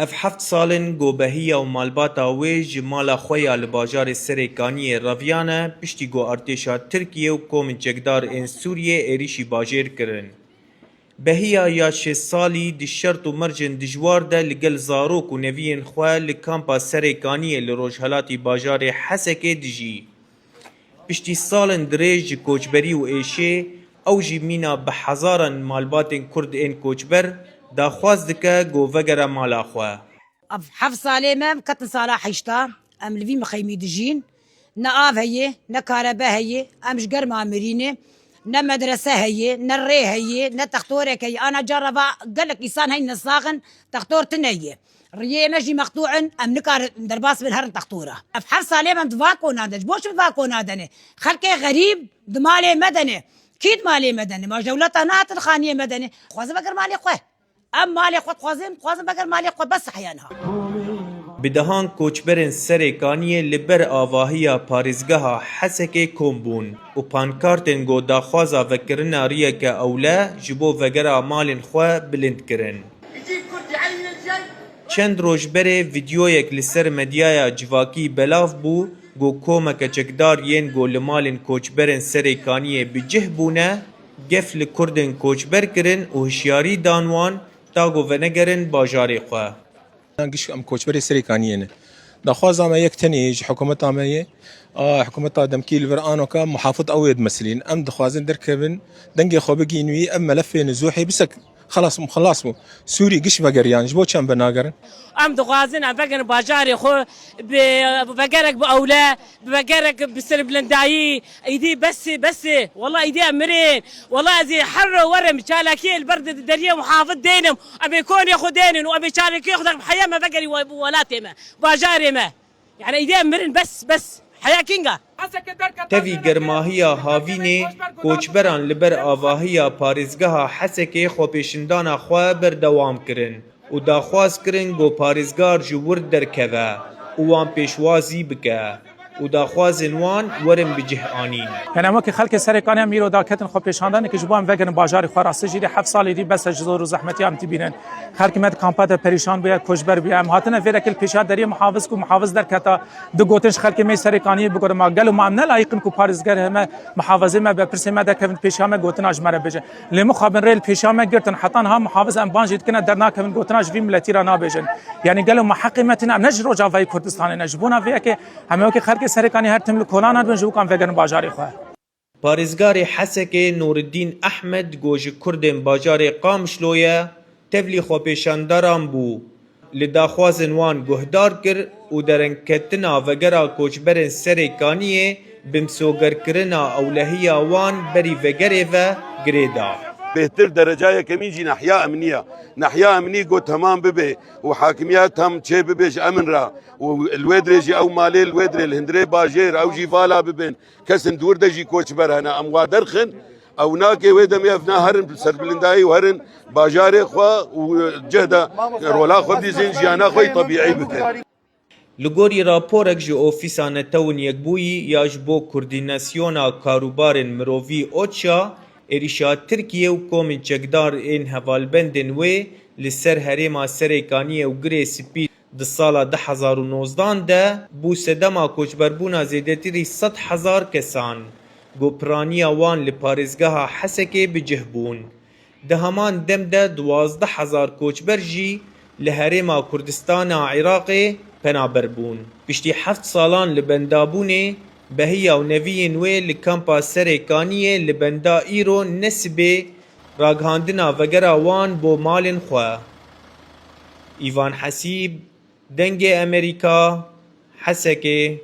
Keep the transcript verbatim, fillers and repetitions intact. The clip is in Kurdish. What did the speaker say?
Ev heft sal in ku Behiya û malbata wê ji mala xwe ya li bajarê Serê Kaniyê reviyane, piştî ku artêşa Tirkiyê û komên çekdar ên Sûriyê êrîşî bajêr kirin. Behiya ya şêst salî di şert û mercên dijwar de li gel zarok û neviyên xwe li kampa Serê Kaniyê li rojhelatî bajarê Hesekê dijî. Piştî salên dirêj ji koçberî û êşê, ew jî mîna bi hezaran malbatên Kurd ên koçber daxwaz dike ku vegere mala xwe. Ev heft salê me em ketin sala heşta, em li vî mixeymî dijîn. Ne av heye, ne karebe heye, em ji germa mirîne, ne medrese heye, ne rê heye, ne textorek heye. Ana cara va gelek îsan heyne sax in, textor tune ye. Riyê me jî mextû in, em nikarin derbas bin herin textora. Ev heft salê em di va kona de, ji bo çi bi va kona de ne? Xelkê xerîb di malê me de ne. Kî di malê me de ne? Ma ji dewleta nehatin xaniyê me de ne. Xwazin veger malê xwe. Em malê xwe dixwazin, dixwazin veger malê xwe bes heya niha. Bi dehan koçberên Serê Kaniyê li ber avahiya parêzgeha Hesekê kom bûn û pankartên ku daxwaza vekirina riyeke ewle ji bo vegera malên xwe bilind kirin. Çend roj berê vîdeoyek li ser medyaya civakî belav bû, ku komeke çekdar yên ku li malên koçberên Serê Kaniyê bi cih bûne, gef li Kurdên koçber kirin û hişyarî dan wan ta ku venegerin bajarê xwe. Giş em koçberê Serê Kaniyê ne. Daxwaza me yek tenê ji hikûmeta me ye. A hikûmeta demkî li vir anoka muhafid ew ê dimesilîn. Em dixwazin derkevin, dengê xwe bigîn wî, ev melefê nizûhê bisek. Xelas bû, xelas bû. Sûrî giş vegeriyan, ji bo çi em venagerin? Em dixwazin em vegerin bajarê xwe bi vegerek bi ewle, bi vegerek bi serbilindayî. Îdî besê, besê. Wela îdî em mirin. Wela ez ê her ro werim çalakiyê li ber de-, deriyê muhafid dênim. Em ê konê xwe dênin û em ê çalakiyê xwe de heya me vegerî we-, welatê me, bajarê me. Yani îdî em mirin bes, bes. Heya kînga? Tevî germahiya havînê, koçberan li ber avahiya parêzgeha Hesekê xwepêşindana xwe berdewam kirin û daxwaz kirin ku parêzgar ji wir derkeve û wan pêşwazî bike û daxwazên wan werin bi cih anîn. Yani em wekî xelkê Serê Kaniyê em îro daketin xwepêşandanekê ji bo em vegerin bajarê xwe. Rastî jî dê heft salê dî bes e ji zor û zehmetiya em dibînin. Xelkê me di kampa de perîşan bûye, koçber bûye. Em hatine vê reke li pêşiya deriyê muhafiz ku muhafiz derketa, digotin ji xelkê me Serê Kaniyê bigurin. Ma gelo ma em ne layîq in ku parêzger heme muhafizê me be pirsê me dekevin pêşiya me gotina ji me re bêjin. Lê mixabin rê li pêşiya me girtin. Heta niha muhafiz em ban jî dikine dernakevin gotina ji vî miletî re nabêjin. Yani gelo ma heqê me tine em ne ji Rojavayê Kurdistanê ne. Ji bona vê yekê em ê wekî xelkê Serê Kaniyê her tim li kolana dibin ji wikan vegerin bajarê xwe. Parêzgarê Hesekê Nûriddîn Ehmed ku ji Kurdên bajarê Qamişlo ye, tevlî xwepêşandaran bû. Li daxwazên wan guhdar kir û derengketina vegera koçberên Serê Kaniyê bi misogerkirina ewlehiya wan berî vegerê ve girê da. Bêhtir dereca yekemîn jî nehiya emnî ye. Nehiya emnî ku temam bibe û hakimiyet tam çê bibe ji emin re û li wê dirê jî ew malê li wê dirê li hundirê bajêr ew jî vala bibin. Kesên dûr de jî koçber hene. Em wa derxin. Ew nake wê demê ev na herin serbilindayî û herin bajarê xwe û cih de rola xwe bidîzin, jiyana xwe yî tebîî bikin. Li gorî raporek ji Ofîsa Netewên Yekbûyî ya ji bo Koordînasyona Karûbarên Mirovî, OCHA, êrîşa Tirkiye û komên çekdar ên hevalbendên wê li ser herêma Serê Kaniyê û Girê Spî di sala du hezar û nozdan de bû sedema koçberbûna zêdetirî sed hezar kesan, ku piraniya wan li parêzgeha Hesekê bi cih bûn. Di heman dem de duwazdeh hezar koçber jî li Herêma Kurdistana Iraqê penaber bûn. Piştî heft salan li bendabûnê, Behiya û neviyên wê li kampa Serê Kaniyê li benda îro ne sibê ragihandina vegera wan bo malên xwe. Îvan Hesîb, Dengê Emerîka, Hesekê.